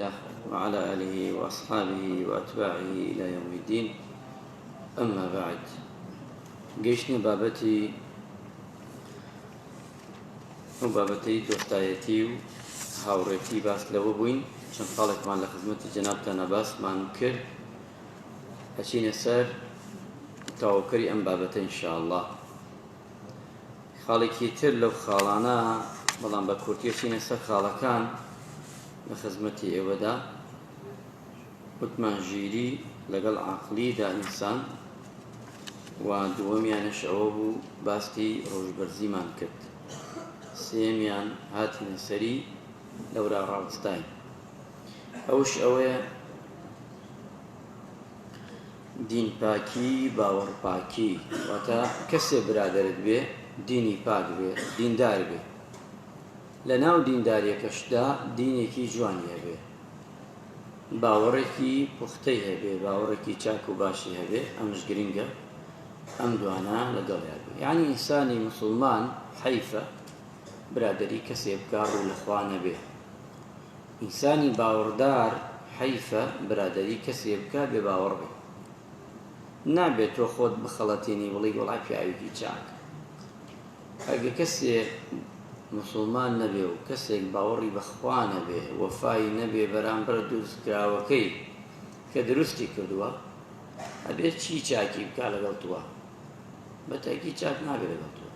الله وعلى آله وأصحابه وأتباعه إلى يوم الدين أما بعد گەیشتنە بابەتی ئەو بابەتەی دۆستایەتی و هاوڕێتی باس لەوە بووین چەند خاڵێکمان لە خزمەتی جەنابتانە باسمان کرد ئەچینە سەر تەواوکەری ئەم بابەتە ئینشاءاللە خاڵێکی تر لەو خاڵانە بەڵام بە کورتی ئەچینە سەر خاڵەکان لە خزمەتی ئێوەدا وتمان ژیری لەگەڵ عاقلیدا ئینسان و دووەمیانش ئەوە بوو باستی ڕۆژبەرزیمان کرد سێمیان هاتینە سەری لەورا ڕاوەستاین ئەوش ئەوەیە دین پاکی باوەڕ پاکی واتە کەسێ برادەرت بێ دینی پاک بێ دیندار بێ لە ناو دینداریەکەشدا دینێکی جوانی هەبێ باوەڕێکی پوختەی هەبێ باوەڕێکی چاک و باشی هەبێ ئەمش گرنگە ئەم دوانە لەگەڵیا بێ یعنی ئینسانی مسلمان حەیفە برادەری کەسێ بکا ڕوو لە خوا نەبێ ئینسانی باوەڕدار حەیفە برادەری کەسێ بکا بێ باوەڕ بێ نابێ تۆ خۆت بخەڵەتێنی بڵێی وەڵا پیاوێکی چاکە ئەگە کەسێ موسڵمان نەبێ و کەسێک باوەڕی بە خوا نەبێ وەفای نەبێ بەرامبەر دروستکراوەکەی کە دروستی کردووە ئەبێ چی چاکی بکا لەگەڵ تووە بە تاکی چاک نابێ لەگەڵ تووە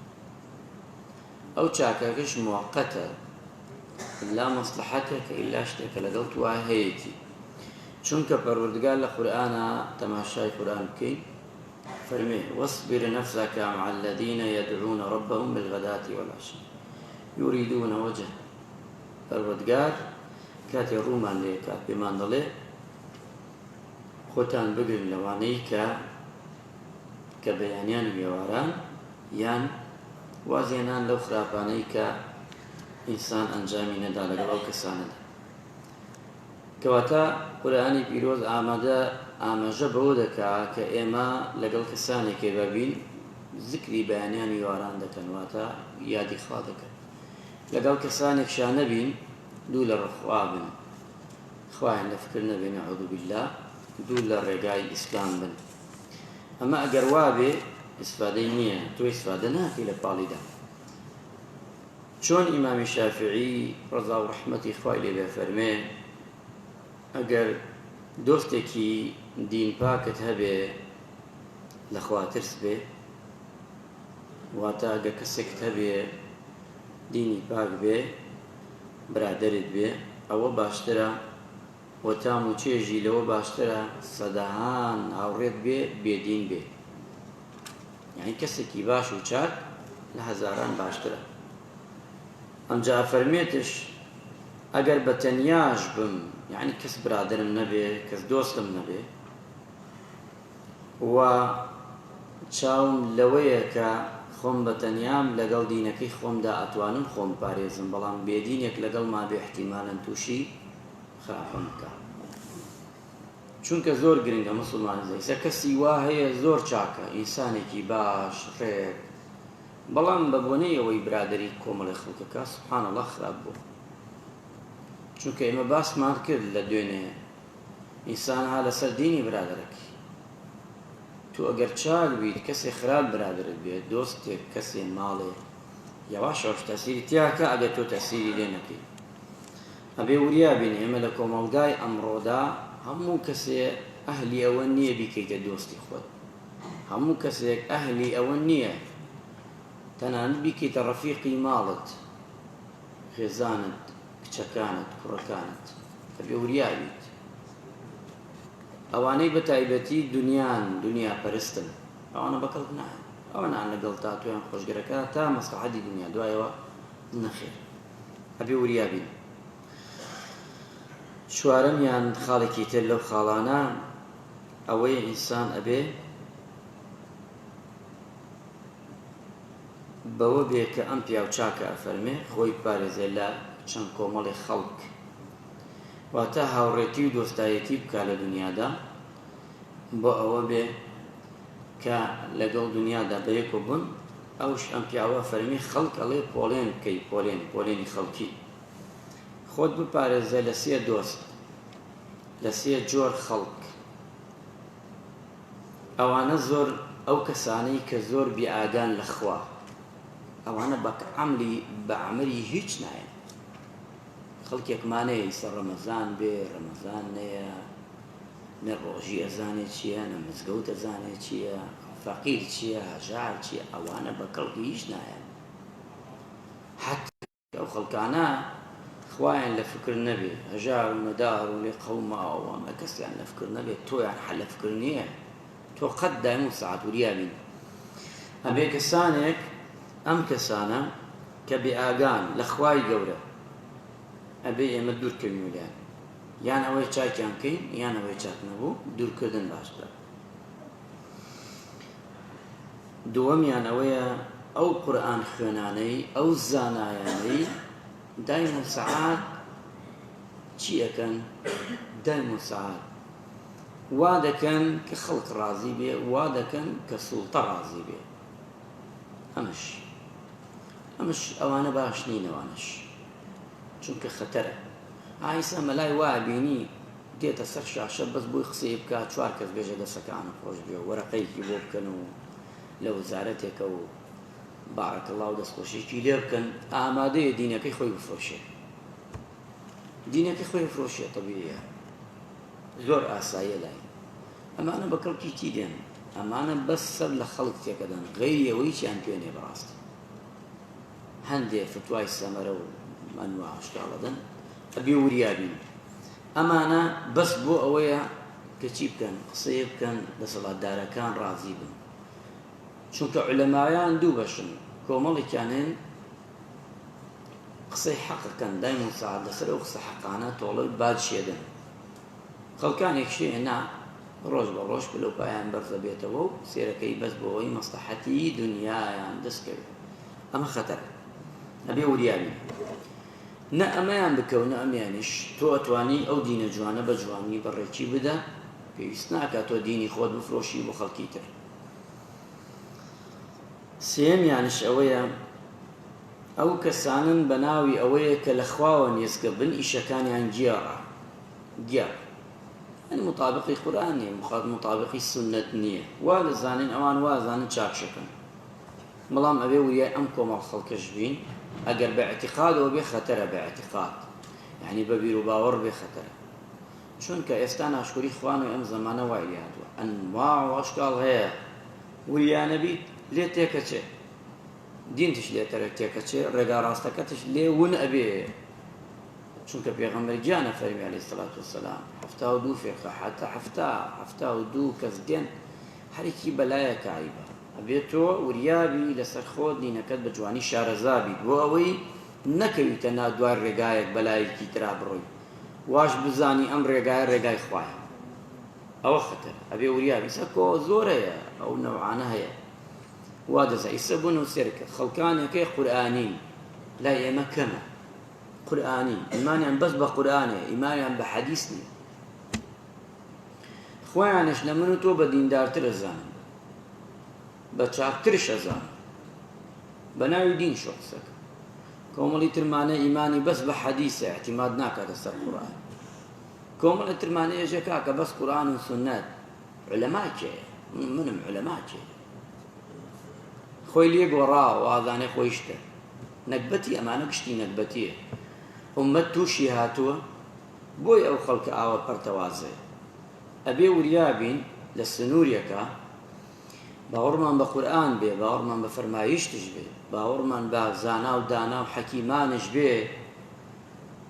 ئەو چاکەکەش موقتە لا مەسلحەتێکە ئیلا شتێکە لەگەڵ توا هەیەتی چونکە پەروەردگار لە قورئانا تەماشای قورئان بکەین فەرمێ واصبر نفسك مع الذين يدعون ربهم بالغداة والعشي يريدون وجه پەروەردگار کاتێ ڕوومان لێ کات پێمان دەڵێ خۆتان بگرن لەوانەی کە کە بەیانیان و ئێواران یان وازهێنان لەو خراپانەی کە ئینسان ئەنجامی نەدا لەگەڵ ئەو کەسانەدا. کەواتە قورئانی پیرۆز ئامادە ئاماژە بەوە دەکا کە ئێمە لەگەڵ کەسانێکێ بەبین زکری بەیانیان و ئێواران دەکەن واتە یادی خوا دەکەن لەگەڵ کەسانێکشا نەبین دوو لە ڕخوا بن خوایان لە فکر نەبێ نعوذ بالله دوو لە ڕێگای ئیسلام بن ئەمە ئەگەر وابێ ئیسفادەی نییە تۆ ئیسفادە ناکەی لە پاڵیدا چۆن ئیمامی شافعی ڕەزا و ڕەحمەتی خوای لێ بێ فەرمێ ئەگەر دۆستێکی دین پاکت هەبێ لە خوا ترس بێ واتە ئەگەر کەسێکت هەبێ دینی پاک بێ برادەرت بێ ئەوە باشترە و تام و چێژی لەوە باشترە سەدەهان هاوڕێت بێ بێدین بێ یانی کەسێکی باش و چاک لە هەزاران باشترە ئەمجا ئەفەرمێتش ئەگەر بە تەنیاش بم یعنی کەس برادرم نەبێ کەس دۆستم نەبێ و چاوم لەوەیە کە خۆم بە تەنیام لەگەڵ دینەکەی خۆمدا ئەتوانم خۆم پارێزم بەڵام بێدینێک لەگەڵ ما بێ احتیمالەن تووشی خراپەم بکە چونکە زۆر گرنگە موسڵمان ئیستا کەسی وا هەیە زۆر چاکە ئینسانێکی باش ڕێک بەڵام بە بۆنەی ئەوەی برادری کۆمەڵی خەڵکەکە سبحان الله خراپ بوو چونکە ئێمە باسمان کرد لە دوێنێ ئینسان ها لەسەر دینی برادەرەکەی تو ئەگەر چاک بیت کەسێ خراپ برادرت بێت دۆستێک کەسێ ماڵێ یەواش یەواش تەسیری تیاکە ئەگەر تۆ تەسیری لێ نەکەی ئەبێ وریا بین ئێمە لە کۆمەڵگای ئەمڕۆدا هەموو کەسێ ئەهلی ئەوە نییە بیکەیتە دۆستی خۆت هەموو کەسێک ئەهلی ئەوە نییە تەنانەت بیکەیتە ڕەفیقی ماڵت خێزانت کچەکانت کوڕەکانت ئەبێ وریا بیت ئەوانەی بە تایبەتی دنیان دنیا پەرستن ئەوانە بەکەڵک نایەن ئەوانە لەگەڵ تا تۆیان خۆشگەرەکە تا مەسلحەتی دنیا دوایەوە نەخێر ئەبێ وریا بین. چوارەمیان خاڵێکی تر لەو خاڵانە ئەوەیە ئینسان ئەبێ بەوە بێ کە ئەم پیاو چاکە ئەفەرمێ خۆی بپارێزێ لە چەند کۆمەڵی خەڵک واتە هاوڕێتی و دۆستایەتی بکا لە دنیادا بۆ ئەوە بێ کە لەگەڵ دنیادا بەیەکۆ بوون ئەوش ئەم پیاوە فەرمی خەڵک ئەڵێ پۆلێن بکەی پۆلێن پۆلێنی خەڵکی خۆت بپارێزە لە سێ دۆست. لە سێ جۆر خەڵک. ئەوانە زۆر ئەو کەسانەی کە زۆر بێ ئاگان لە خوا ئەوانە بە عەملی بە عەمەلی هیچ نایەن. خەڵکێکمان هەیە ئیستا ڕەمەزان بێ ڕەمەزان نەیە نە ڕۆژی ئەزانێ چییە نە مزگەوت ئەزانێ چییە فەقیر چییە هەژار چییە ئەوانە بە کەڵکی هیچ نایەن. حەتتا ئەو خەڵکانە خوایان لە فکر نەبێ هەژار و نەدار و لێ قەوماوە و ئەمە کەسیان لە فکر نەبێ تۆیان حە لە فکر نییە تۆ قەت دایم و سەعات وریا بین ئەبێ کەسانێک ئەم کەسانە کە بێ ئاگان لە خوای گەورە ئەبێ ئێمە دوور کەوین لیان یان ئەوەی چاکیان بکەین یان ئەوەی چاک نەبوو دوورکردن باشترە. دووەمیان ئەوەیە ئەو قورئان خوێنانەی ئەو زانایانەی دایم و سەعات چی ئەکەن دایم و سەعات وا دەکەن کە خەڵک ڕازی بێ وا دەکەن کە سوڵتە ڕازی بێ ئەمش ئەمش ئەوانە باش نین ئەوانش چونکە خەتەرە ئایسا مەلای وا بینی دێتە سەر شاشە بەس بۆی قسەی بکا چوار کەس بێژە دەسەکانم خۆش بێ و وەرەقەیەکی بۆ بکەن و لە وەزارەتێکە و بارک اللە و دەستخۆشیکی لێ بکەن ئامادەیە دینەکەی خۆی بفرۆشێ دینەکەی خۆی بفرۆشێ طبیعیە زۆر ئاساییە لای ئەمانە بە کەڵکی چی دێن ئەمانە بەس سەر لە خەڵک تێکەدەن غەیری ئەوەی هیچیان پێ نییە بەڕاستی هەندێ فتوای سەمەرە و ئەنوا ئەشکاڵەدەن ئەبێ وریا بین ئەمانە بەس بۆ ئەوەیە کە چی بکەن قسەیە بکەن دەسەڵاتدارەکان ڕازی بن چونکە عولەمایان دوو بەشن کۆمەڵێکیان هەن قسەی حەقەکەن دایم و سەعات لەسەر ئەو قسە حەقانە تۆڵەی باج شێدن خەڵکانێک شێ نا ڕۆژ بە ڕۆژ پلە و پایان بەرزە بێتەوە و سێرەکەی بەس بۆ ئەوەی مەسلحەتی دنیایان دەستکەوێت ئەمە خەتەرە ئەبێ وریا بین. نە ئەمەیان بکە و نە ئەمیانیش، تۆ ئەتوانی ئەو دینە جوانە بە جوانی بە ڕێکی بدە، پێویست ناکا تۆ دینی خۆت بفرۆشی بۆ خەڵکی تر. سێیەمیانش ئەوەیە ئەو کەسانەن بە ناوی ئەوەیە کە لە خواوە نێزکە بن ئیشەکانیان گێڕە گێڕ یعنی مطابقی قورئان نییە مطابقی سوننەت نییە وا دەزانین ئەوان وازانن چاکشەکەن بەڵام ئەبێ وریای ئەم کۆمەڵ خەڵکەش بین ئەگەر بە ئیعتیقادەوە بێ خەتەرە بە ئیعتیقاد یعنی بە بیروباوەڕ بێ خەتەرە چونکە ئێستا ناشکوری خوان و ئەم زەمانە وای لێ هاتووە ئەنواع و ئەشکاڵ هەیە وریا نەبیت لێ تێکەچێ دینتش لێ تەرە تێکەچێ ڕێگا ڕاستەکەتش لێ ون ئەبێ چونکە پێغەمبەر گیانە فەرمی عەلەیهی سەلات وەسەلام 72 فیرقە حتا حەفتا 72 کەس دێن هەرێکی بەلایەکە عەیبە ئەبێ تۆ وریا بی لەسەر خۆت دینەکەت بە جوانی شارەزا بیت بۆ ئەوەی نەکەویتە ناو دوای ڕێگایەک بەلایەکی ترا بڕۆی واش بزانی ئەم ڕێگایە ڕێگای خوایە ئەوە خەتەرە ئەبێ وریا بی ئیسا کۆ زۆر هەیە ئەو نەوعانە هەیە وا دەزا ئیسا بۆ نووسێرکە خەڵکانێکەی قورئانین لای ئێمە کەمە قورئانی ئیمانیان بەس بە قورئانێ ئیمانیان بە حەدیس نییە خۆیانش لە من و تۆ بە دیندارتر ئەزانن بە چاکترش ئەزانن بە ناوی دین شۆ قسەکە کۆمەڵی ترمانە ئیمانی بەس بە حەدیسە اعتماد ناکاتە سەر قورئان کۆمەڵی ترمانە ێژێ کاکە بەس قورئان و سوننەت علەما کێیە منم علەما کێیە خۆی لێ گۆڕا وازانێ خۆی شتە نەگبەتی ئەمانە گشتی نەگبەتیە ئومەت تووشی هاتووە بۆیە ئەو خەڵکە ئاوا پەرتەوازەیە. ئەبێ وریا بین لە سنوورێکا باوەڕمان بە قورئان بێ، باوەڕمان بە فەرمایشتش بێ، باوەڕمان بە زانا و دانا و حەکیمانش بێ،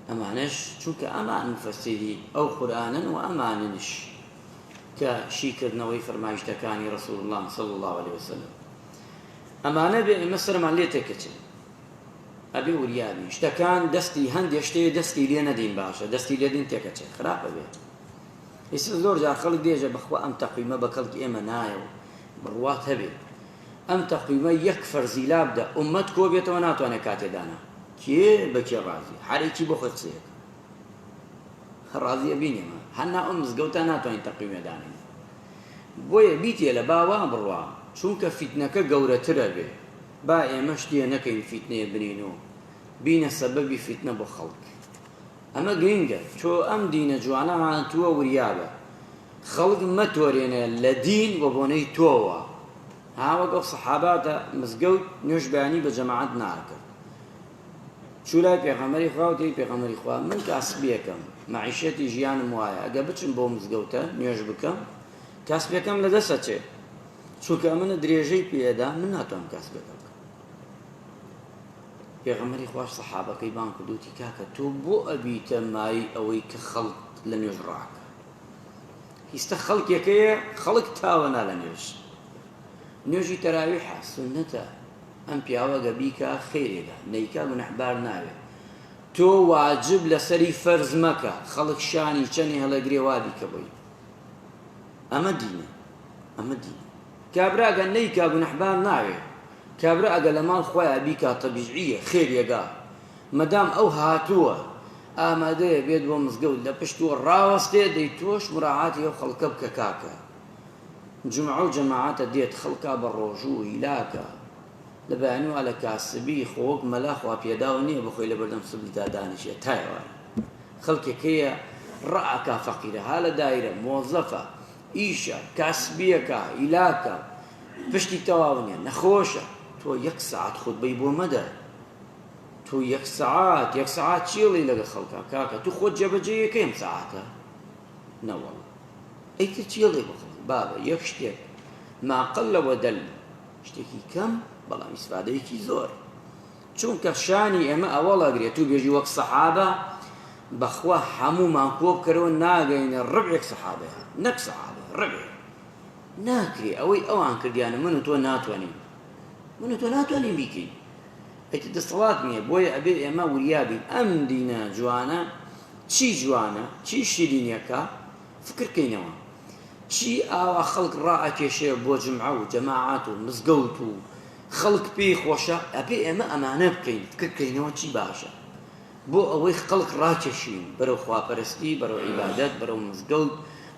ئەمانەش چونکە ئەمان موفەسیری ئەو قورئانەن و ئەماننش کە شیکردنەوەی فەرمایشتەکانی رسول اللە صلی اللە علیە وسلم ئەمانە بێ ئێمە سەرمان لێ تێکەچێ. ئەبێ وریا بین شتەکان دەستی هەندێ شتێ دەستی لێ نەدەین باشە دەستی لێ دین تێکەچێت خراپە بێ ئیستا زۆر جار خەڵک دێژە بەخوا ئەم تەقویمە بە کەڵکی ئێمە نایە و بڕوات هەبێ ئەم تەقویمە یەک فەرزی لابدە ئومەت کۆ بێتەوە ناتوانێت کاتێ دانا کێ بە کێ ڕازی هەرێکی بۆ خۆی قسەیەک ڕازی ئەبین ئێمە هەنا ئەم مزگەوتە ناتوانین تەقویمە دانین بۆیە بیتێ لە باوا بڕوا چونکە فیتنەکە گەورەترە بێ با ئێمەش تێ نەکەین فیتنەیە بنین و بینە سەبەبی فیتنە بۆ خەڵک. ئەمە گرینگە تۆ ئەم دینە جوانە هاتووە وریابە خەڵک مەتۆرێنە لە دین وە بۆنەی تۆوە ها وەک ئەو سەحاباتە مزگەوت نوێژ بەیانی بە جەماعەت ناکرد چوو لای پێغەمبەری خوا وتی پێغەمبەری خوا من کاسبیەکەم مەعیشەتی ژیانم وایە ئەگە بچم بۆ مزگەوتە نوێژ بکەم کاسبیەکەم لە دەست ئەچێ چونکە ئەمنە درێژەی پێدا من ناتوانم کاسبیەکە بکەم پێغەمبەری خواش سەحابەکەی بانگ کرد وتی کاکە تۆ بۆ ئەبیتە مای ئەوەی کە خەڵک لە نوێژ ڕاکە هیستە خەڵکێکەیە خەڵک تاوەنا لە نوێژ نوێژی تەراویحە سوننەتە ئەم پیاوە گە بیکا خێرێگا نەیکا گوناحبار ناوێ تۆ واجب لەسەری فەرز مەکە خەڵک شانی چەنی هەڵەگرێ وا بیکە بۆی ئەمە دینە ئەمە دینە کابرا گە نەیکا گوناحبار ناوێ کابرا ئەگە لە ماڵ خۆیا بیکا تەبیعیە خێریەگا مەدام ئەو هاتووە ئامادەیە بێت بۆ مزگەوت لە پشتوە ڕاوەستێ دەی تۆش مراعاتی ئەو خەڵکە بکە کاکە جومعە و جەماعەتە دێت خەڵکا بە ڕۆژوو و هیلاکە لە بەیانیوا لە کاسبی خۆ وەک مەلا خوا پێداو نییە بخۆی لە بەردەم سبلدا دانیشێ تا ئێوارە خەڵکێک هەیە ڕائەکا فەقیرە ها لە دایرە مۆزەفە ئیشە کاسبیەکە هیلاکە پشتی تەواو نییە نەخۆشە تۆ یەک سەعات خوتبەی بۆ مەدە تۆ یەک سەعات یەک سەعات چیڵی لەگە خەڵکا کاکە تو خۆت جێبەجێیەکەی ئەم سەعاتە نەوەڵا ئەی تر چی ئەڵێ بۆ خەڵک بابە یەک شتێک ما قل ودل شتێکی کەم بەڵام ئیسفادەیەکی زۆر چونکە شانی ئێمە ئەوە ڵەگرێت تو بێژی وەک سەحابە بەخوا هەموومان کۆ بکەرەوە ناگەینە ڕبعێک سەحابەیە نەک سەحابە ڕبعێک ناکرێ ئەوەی ئەوان کردیانە من و تۆ ناتوانین من و تۆ ناتوانین بیکەین ئیتر دەسەڵات نییە بۆیە ئەبێ ئێمە وریا بین ئەم دینە جوانە چی جوانە چی شیرینیەکە فکر کەینەوە چی ئاوا خەڵک ڕائەکێشێ بۆ جمعە و جەماعات و مزگەوت و خەڵک پێی خۆشە ئەبێ ئێمە ئەمانە بکەین فکر کەینەوە چی باشە بۆ ئەوەی خەڵک ڕاکێشین بەرەو خواپەرستی بەرەو عیبادەت بەرەو مزگەوت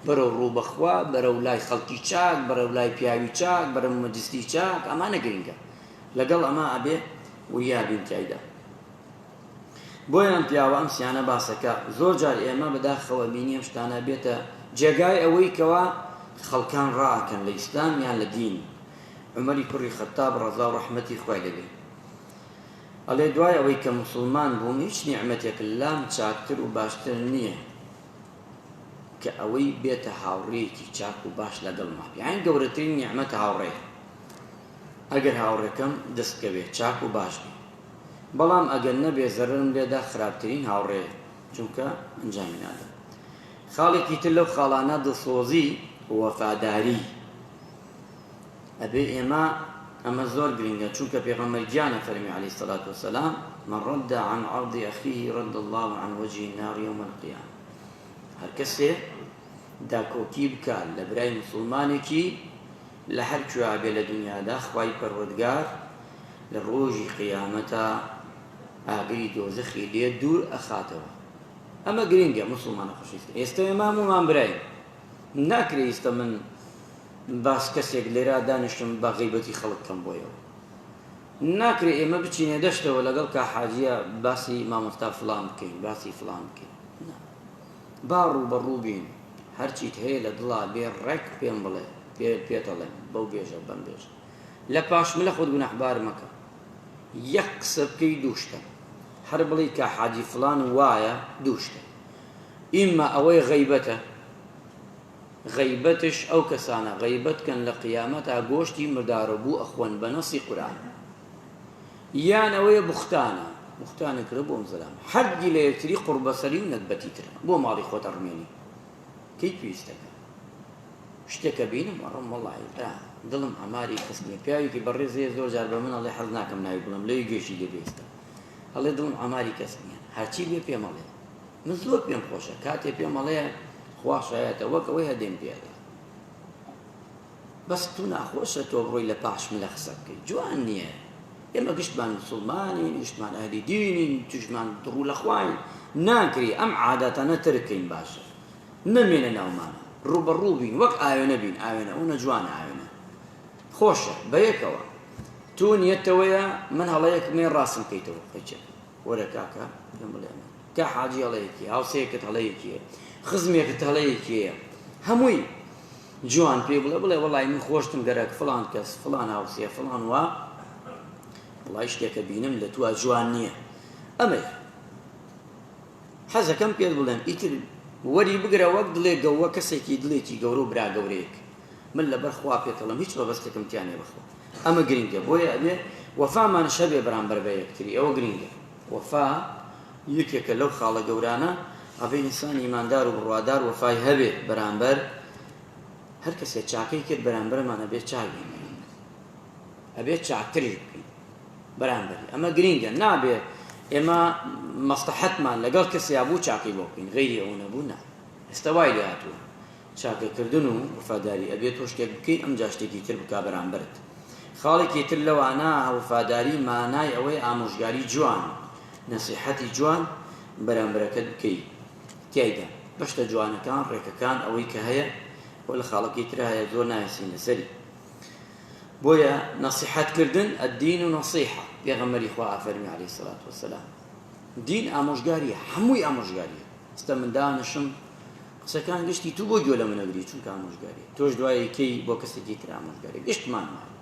بەرەو ڕووبەخوا بەرەو لای خەڵکی چاک بەرەو لای پیاوی چاک بەرەو مەجلسی چاک ئەمانە گرنگە لەگەڵ ئەمە ئەبێ وریا بین تیایدا بۆیە ئەم پیاوە ئەم سیانە باسەکە زۆر جار ئێمە بەداخەوە بینی ئەم شتانە بێتە جێگای ئەوەی کەوا خەڵکان ڕائەکەن لە ئیسلام یان لە دین عومەری کوڕی خەتاب ڕەزا و ڕەحمەتی خوای لێبێ ئەڵێ دوای ئەوەی کە موسڵمان بووم هیچ نیعمەتێک لام چاکتر و باشتر نییە کە ئەوەی بێتە هاوڕێیەکی چاک و باش لەگەڵما یان گەورەترین نیعمەت هاوڕێ ئەگەر هاوڕێکەم دەست کەوێ چاک و باش بێ بەڵام ئەگەر نەبێ زەرەرم لێدا خراپترین هاوڕێیە چونکە ئەنجامی نادا خاڵێکی تر لەو خاڵانە دڵسۆزی وەفاداری ئەبێ ئێمە ئەمە زۆر گرنگە چونکە پێغەمبەر گیانە فەرمی علیه الصلاة والسلام من رد عن عرض أخيه رد الله عن وجه النار يوم القيامة هەر کەسێ داکۆکی بکات لە برای مسلمانێکی لە هەر کوێا بێ لە دونیادا خوای پەروەردگار لە ڕۆژی قیامەتا ئاگری دۆزەخی لێ دوور ئەخاتەوە ئەمە گرنگە موسڵمانە خۆشەویستە ئێستا ئێمە هەموومان براین ناکرێ ئیستا من باس کەسێک لێرا دانیشتم بە غیبەتی خەڵک کەم بۆیەوە ناکرێ ئێمە بچینە دەشتەوە لەگەڵ کا حاجیە باسی مامۆستا فلان بکەین باسی فلان بکەین با ڕووبەڕوو بین هەرچیت هەیە لە دڵا بێ ڕێک پێم بڵێ پێت ئەڵێم بەو بێژە بەم بێژە لە پاش ملە خۆت گوناحبار مەکە یەک قسە بکەی دوو شتە هەر بڵێی کا حاجی فڵان وایە دوو شتە ئیمما ئەوەی غەیبەتە غەیبەتش ئەو کەسانە غەیبەت کەن لە قیامەتا گۆشتی مردارەبوو ئەخۆن بە نەسی قورئان یان ئەوەیە بوختانە بوختانە کرد بۆم زەلام حەدی لە یەکتری قوڕبەسەری و نەگبەتی ترە بۆ ماڵی خۆت ئەڕمێنی کەی پێویستەکە شتێکە بینم ئەڕۆم وەڵی برا دڵم عەماری کەس نییە پیاوێکی بەڕێز هەیە زۆر جار بە من ئەڵێ حەز ناکەم ناوی بڵێم لەوی گوێشی لێ بێ ئێستا ئەڵێ دڵم عەماری کەس نییە هەرچی بێ پێم ئەڵێ من زۆر پێم خۆشە کاتێ پێم ئەڵێ خوا شایەتە وەک ئەوەی هەدێم پێ ئەدا بەس تو ناخۆشە تۆ بڕۆی لە پاش ملە قسە بکەی جوان نییە ئێمە گشتمان مسوڵمانین گشتمان ئەهلی دینین توشمان دڕوو لە خواین ناکری ئەم عاداتانە ترکەین باشە نەمێنە ناومانە ڕووبەڕوو بین وەک ئاوێنە بین ئاوێنە ئەونە جوانە ئاوێنە خۆشە بەیەکەوە تۆ نیەتەوەیە من هەڵەیەکم هەیە ڕاستم کەیتەوە قەیچەکە وەرە کاکە پێم بڵێ ئەمە. کا حاجی هەڵەیەکی هاوسێکت هەڵەیەکی هەیە خزمێکت هەڵەیەکی هەیە هەمووی جوان پێی بڵێ بڵێ وەڵی من خۆشتم گەرەک فڵان کەس فڵان هاوسێ فڵان وا وڵی شتێکە بینم لە توە جوان نییە ئەمەیە حەزەکەم پێت بڵێم ئیتر وەری بگرە وەک دڵێ گەوە کەسێکی دڵێکی گەورە و برا گەورەیەک من لەبەر خوا پێتەڵم هیچ مەبەستێکم تیا نیە بەخوا ئەمە گرنگە بۆیە ئەبێ وەفامانش هەبێ بەرامبەر بە یەکتری ئەوە گرنگە وەفا یەکێکە لەو خاڵە گەورانە ئەبێ ئینسان ئیماندار و بڕوادار وەفای هەبێ بەرامبەر هەر کەسێ چاکەی کرد بەرامبەرمان ئەبێ چاک بین بەرامبەر ئەبێ چاکتریش بکەین بەرامبەری ئەمە گرنگە نابێ ئێمە مەسلحەتمان لەگەڵ کەسیا بوو چاکەی بۆ بکەین غەیری ئەو نەبوو نا ئێستا وای لێ هاتووە چاکەکردن و وەفاداری ئەبێ تۆ شتێک بکەی ئەمجا شتێکی تر بکا بەرامبەرت. خاڵێکی تر لەوانە وەفاداری مانای ئەوەیە ئامۆژگاری جوان، نەسیحەتی جوان بەرامبەرەکەت بکەی تیایدا بە شتە جوانەکان ڕێکەکان ئەوەی کە هەیە و لە خاڵەکەی ترا هەیە زۆر نایەسین لەسەری. بۆیە نەسیحەت کردن الدین نصیحە پێغەمبەری خوا ئەفەرمی علیە الصلوة والسلام دین ئامۆژگاریە هەمووی ئامۆژگاریە ئێستا من دانشم قسەکان گشتی تو بۆ گوێ لە من ئەگری چونکە ئامۆژگاریە تۆش دوای کەی بۆ کەسێکی تر ئامۆژگاری گشتمان وایە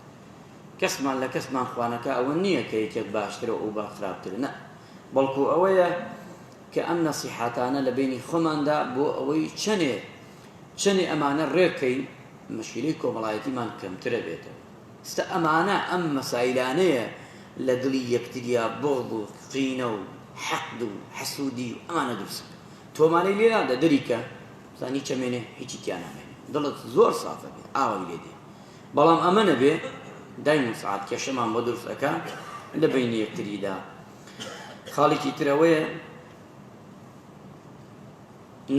کەسمان لە کەسمان خوانەکە ئەوە نییە کە یەکێک باشترە و ئەو با خراپترە نە بەڵکو ئەوەیە کە ئەم نەسیحاتانە لە بینی خۆماندا بۆ ئەوەی چەنێ چەنێ ئەمانە ڕێکەین مشکلەی کۆمەڵایەتیمان کەمترە بێتەوە ئێستا ئەمانە ئەم مەسایلانەیە لە دڵی یەکتریا بغض و قینە و حەقد و حەسوودی و ئەمانە دروست تۆمانەی لێ نادا دەری کە زانی چەمێنێ هیچی تیا نامێنێ دڵت زۆر سافە بێ ئاوای لێ دێ بەڵام ئەمە نەبێ دایم و سعات کێشەمان بۆ دروست ئەکا لە بەینی یەکتریدا خاڵێکی تر ئەوەیە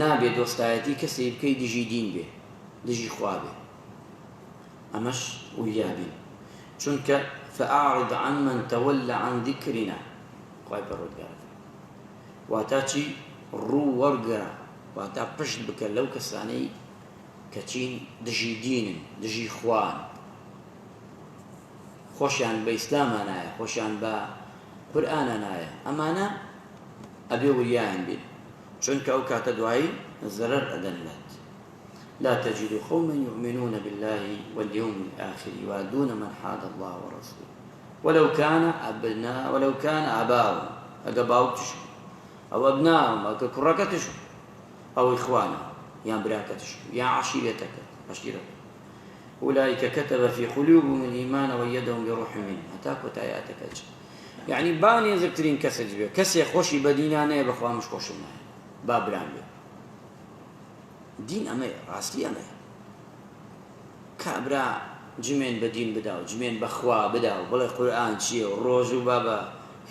نابێ دۆستایەتی کەسی بکەی دژی دین بێ دژی خوا بێ ئەمەش وریا بین چونکە فأعرض عمن تولى عن ذكرنا خوای پەروەردگار واتا چی؟ ڕوو وەرگرە واتا پشت بکە لەو کەسانەی کە چین دژی دینن دژی خوان خۆشیان بە ئیسلاما نایە خۆشیان بە قورئانا نایە ئەمانە ئەبێ وریایان بین چونکە ئەو کاتە دوایی زەرەر ئەدەن لەت لا تجد قوما يؤمنون بالله واليوم الآخر يوادون من حاد الله ورسوله ولو كان أبناء ولو كان آباؤهم ئەگە باوکتش بوو ئەو أبناءهم ئەگە کوڕەکەتش بوو ئەو إخوانهم یان براکەتش بوو یان عەشیرەتەکەت عەشیرەت أولئك كتب في قلوبهم الإيمان وأيدهم بروح منه هەتا کۆتایی ئایەتەکە چ یعنی با نێزکترین کەست بێ کەسێ خۆشی بە دینا نەیە بەخوا مش خۆشم نایە با برام بێ دین ئەمەیە ڕاستی ئەمەیە کابرا جمێن بە دین بدا و جمێن بە خوا بدا و بڵێ قورئان چییە و ڕۆژوو با بە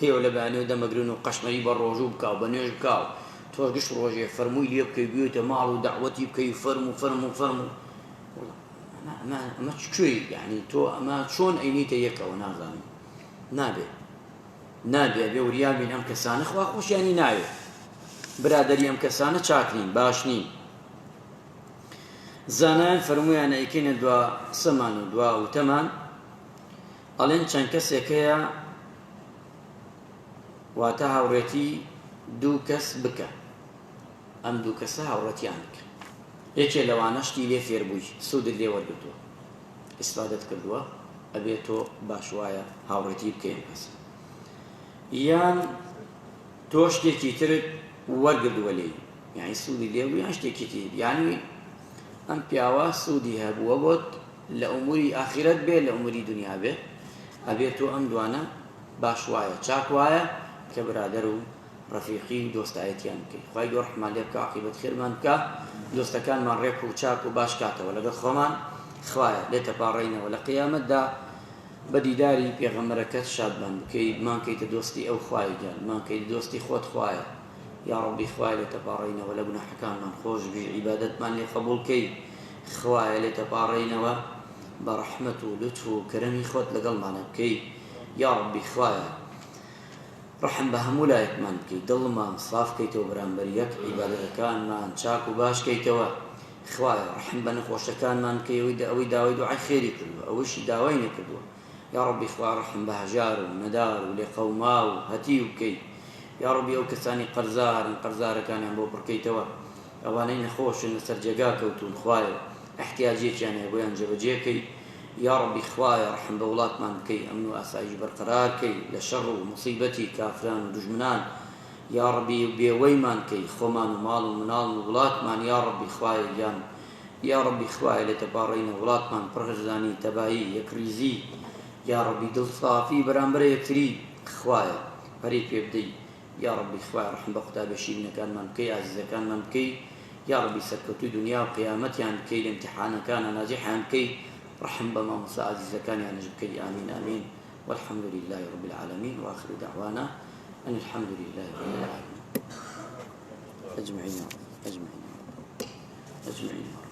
هێو لە بەیانیەوە دەمەگرن و قەشمەری بە ڕۆژوو بکا و بە نوێژ بکا و تۆش گشت ڕۆژێ فەرمووی لێ بکەی بێیتە ماڵ و دەعوەتی بکەی و فەرموو فەرموو فەرموو ئەمە ئەمە ئەمە کوێی یعنی تۆ ئەمە چۆن ئەینیتە یەکەوە نازانم نابێ نابێ ئەبێ وریا بین ئەم کەسانە خوا خۆشیانی ناوێ برادەری ئەم کەسانە چاک نین باش نین زانایان فەرموویانە ئەیکەینە دوا قسەمان و دوا وتەمان ئەڵێن چەند کەسێک هەیە واتە هاوڕێتی دوو کەس بکە ئەم دوو کەسە هاوڕێتیان بکە یەکێ لەوانە شتی لێ فێربووی سوودت لێ وەرگتووە ئیسفادەت کردووە ئەبێت تۆ باش وایە هاوڕێتی بکەی ئەم کەسە یان تۆ شتێکی ترت وەرگردووە لێی یانی سوودی لێ بوو یان شتێکی تر یانی ئەم پیاوە سوودی هەبووە بۆت لە ئوموری ئاخیرەت بێ لە ئوموری دنیا بێ ئەبێ تۆ ئەم دوانە باش وایە چاک وایە کە برادەر و ڕەفیقی و دۆستایەتیان بکەی خوای گەورە ڕەحمان لێ بکا عاقیبەت خێرمان بکا دۆستەکانمان ڕێک و چاک و باش کاتەوە لەگەڵ خۆمان خوایە لێتە پاڕێینەوە لە قیامەتدا بە دیداری پێغەمبەرەکەت شادمان بکەی بمانکەیتە دۆستی ئەو خوایە گیان بمانکەیتە دۆستی خۆت خوایە یاڕەبی خوایە لێتەپاڕێینەوە لە گوناحەکانمان خۆش بی عیبادەتمان لێ قبوڵ کەی خوایە لێتەپاڕێینەوە بە ڕەحمەت و لوتف و کەرەمی خۆت لەگەڵمانە بکەی یاڕەبی خوایە ڕەحم بە هەموو لایەکمان بکەی دڵمان ساف کەیتەوە بەرامبەر یەک عیبادەتەکانمان چاک و باش کەیتەوە خوایە ڕەحم بە نەخۆشەکانمان بکەی ئەوەی داوای دوعای خێری کردووە ئەوەشی داوای نەکردووە یاڕەبی خوا ڕەحم بە هەژار و نەدار و لێقەوماو و هەتیو بکەی. یاڕەبی ئەو کەسانی قەرزارن قەرزارەکانیان بۆ پڕکەیتەوە ئەوانەی نەخۆشن لەسەر جێگا کەوتوون خوایە ئیحتیاجیەکیان هەیە بۆیان جێبەجێ کەی یاڕەبی خوایە ڕەحم بە وڵاتمان بکەی ئەمن و ئاسایش بەرقەرار کەی لە شەڕ و موسیبەتی کافران و دوژمنان یاڕەبی بێوەیمان کەی خۆمان و ماڵ و مناڵ و وڵاتمان یاڕەبی خوایە گیان یاڕەبی خوایە لێتەپاڕێینە وڵاتمان پڕ هەرزانی تەبایی یەکڕیزی یاڕەبی دڵ سافی بەرامبەرە یەکتری خوایە پەرەی پێ بدەی یاڕەبی خوایە ڕەحم بە قوتابیە شیرینەکانمان بکەی ئازیزەکانمان بکەی یاڕەبی سەرکەوتوی دونیا و قیامەتیان بکەی لە ئیمتیحانەکانا ناجیحیان بکەی ڕەحم بە مامۆستا ئازیزەکانیانش بکەی ئامین ئامین والحمد لله رب العالمین وآخر دعوانا ان الحمد لله رب العالمین اجمعین یا رب اجمعین یا رب اجمعین یا رب.